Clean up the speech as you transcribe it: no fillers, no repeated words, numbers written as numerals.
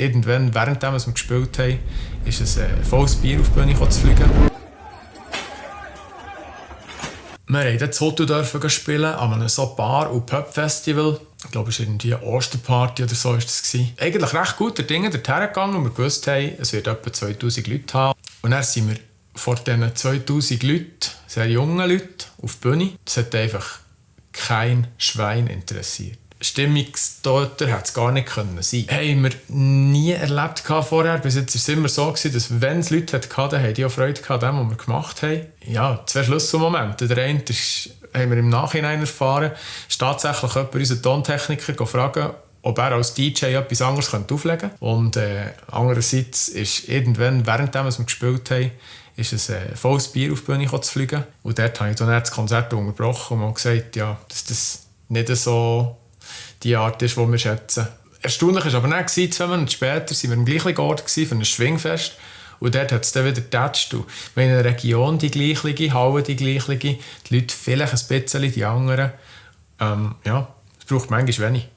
irgendwann, während wir gespielt haben, ist ein volles Bier auf die Bühne zu fliegen. Wir durften dann in Hotel spielen, an einem so Bar- und Pub-Festival. Ich glaube, es war irgendwie eine Osterparty oder so. Eigentlich recht guter Dinge dorthin gegangen und wir gewusst haben, es wird etwa 2000 Leute haben. Und dann sind wir vor diesen 2000 Leuten, sehr jungen Leuten, auf die Bühne. Das hat einfach kein Schwein interessiert. Stimmungstoter hätte es gar nicht sein können. Haben wir nie erlebt vorher. Bis jetzt war es immer so, dass wenn es Leute hatten, dann haben die auch Freude an dem, was wir gemacht haben. Ja, zwei Schlüsselmomente. Der eine ist, haben wir im Nachhinein erfahren, ist tatsächlich jemand unseren Tontechniker fragen, ob er als DJ etwas anderes auflegen könnte. Und andererseits ist irgendwann, während wir gespielt haben, ist ein volles Bier auf die Bühne zu fliegen. Und dort habe ich dann das Konzert unterbrochen und gesagt, ja, dass das nicht so die Art ist, die wir schätzen. Erstaunlich war aber dann, 2 Monate später waren wir am gleichen Ort für ein Schwingfest. Und dort hat es dann wieder getatscht. In einer Region die gleiche, Halle die gleiche, die Leute vielleicht ein bisschen die anderen. Ja, es braucht manchmal wenig.